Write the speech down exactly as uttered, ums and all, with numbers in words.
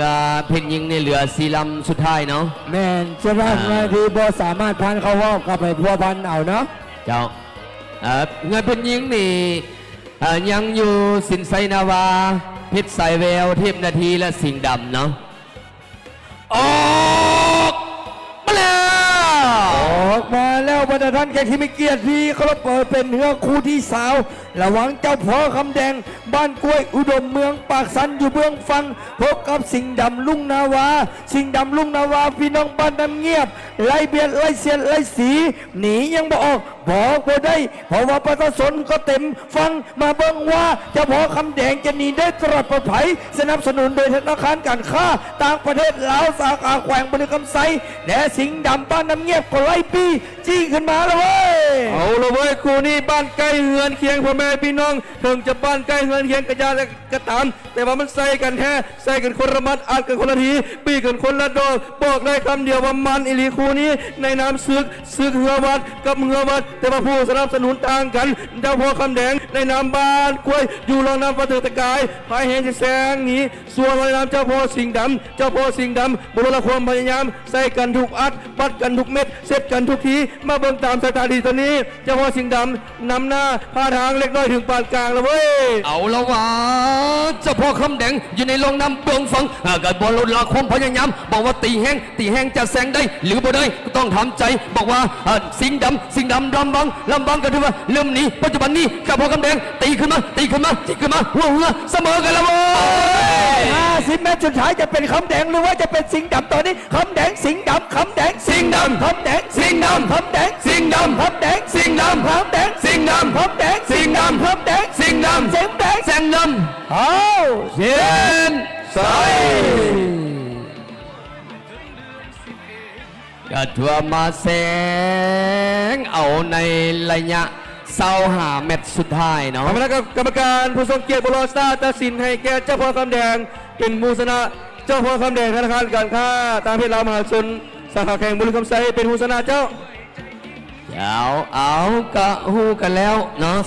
เอ่อเพชรยิงนี่เหลือสี่ลำสุดท้ายเนาะ แม่น เสียดาย อ่า ที่บ่สามารถผ่านเข้ารอบ ก็ไปพัวพันเอาเนาะ เจ้า เอ่อ เฮือนเพชรยิงนี่ เอ่อ ยังอยู่ สินไซนาวา เพชรสายแวว เทพนาที และสิงห์ดำเนาะ ออกมาแล้ว ออกมาแล้ว บรรดาท่านแขกที่มีเกียรติที่เคารพ เอ่อ เป็นเฮือนคู่ที่สาม ระหว่างเจ้าพ่อคำแดง บ้านกล้วยอุดม เมืองปากสัน อยู่เบื้องฝั่ง พบกับสิงห์ดำลุ่งนาวา สิงห์ดำลุ่งนาวา พี่น้องบ้านน้ำเงียบ ไล่เบียด ไล่เสียด ไล่สี หนียังบ่ออก บอกบ่ได้ เพราะว่าประชาชนก็เต็มฝั่ง มาเบิ่งว่าเจ้าพ่อคำแดงจะหนีได้ตลอดปลอดภัย สนับสนุนโดยธนาคารการค้าต่างประเทศลาว สาขาแขวงบริคำไซ และสิงห์ดำบ้านน้ำเงียบก็ไล่ปี้จี้ขึ้นมาแล้วเว้ย เอาละเว้ย คู่นี้บ้านใกล้เฮือนเคียง พ่อแม่พี่น้อง ถึงจะบ้านใกล้เฮือนเคียงกะยาและกะตาม แต่ว่ามันใส่กันแท้ ใส่กันคนละหมัด อัดกันคนละที ปี้กันคนละดอก บอกได้คำเดียวว่ามันอีหลีคู่นี้ ในนามศึก ศึกเฮือวัดกับเฮือวัด แต่ว่าผู้สนับสนุนต่างกัน เจ้าพ่อคำแดง ในนามบ้านกล้วย อยู่รองนามฟ้าเถิดตะกาย พายแหงสิแสงหนี ส่วนในนามเจ้าพ่อสิงห์ดำ เจ้าพ่อสิงห์ดำ บ่ลดละความพยายาม ใส่กันทุกอัด ปัดกันทุกเม็ด เสร็จกันทุกที มาเบิ่งตามสายตาดีตอนนี้ เจ้าพ่อสิงห์ดำ นำหน้าพาทางเล็กน้อยถึงปานกลางแล้วเว้ย เอาละวะ เจ้าพ่อคำแดงอยู่ในรองนามเบื้องฝั่ง อ่า ก็บ่ลดละความพยายาม บอกว่าตีแฮง ตีแฮงจะแซงได้หรือบ่ได้ ก็ต้องทำใจ บอกว่า อ่า สิงห์ดำ สิงห์ดำ ลำบัง ลำบังก็ถือว่าเริ่มหนี ปัจจุบันนี้เจ้าพ่อคำแดง ตีขึ้นมา ตีขึ้นมา ตีขึ้นมา หัวเฮือเสมอกันแล้วเว้ย ห้าสิบเมตรสุดท้ายจะเป็นคำแดงหรือว่าจะเป็นสิงห์ดำ ตอนนี้คำแดง สิงห์ดำ คำแดง สิงห์ดำ คำแดง สิงห์ดำ คำแดง สิงห์ดำ คำแดง สิงห์ดำ คำแดง สิงห์ดำ คำแดง สิงห์ดำ คำแดง สิงห์ดำ สิงห์แดง แสงดำ เอา เส้นชัย ก็ถือว่ามาแซงเอาในระยะซาวห้าเมตรสุดท้ายเนาะ กรรมการ กรรมการผู้ทรงเกียรติบรอสตาตัดสินให้แก่เจ้าพ่อคำแดง เป็นผู้ชนะ เจ้าพ่อคำแดงธนาคารการค้าต่างประเทศลาวมหาชน สาขาแขวงบริคำไซ เป็นผู้ชนะเจ้า เดี๋ยวเอากะฮู้กันแล้วเนาะ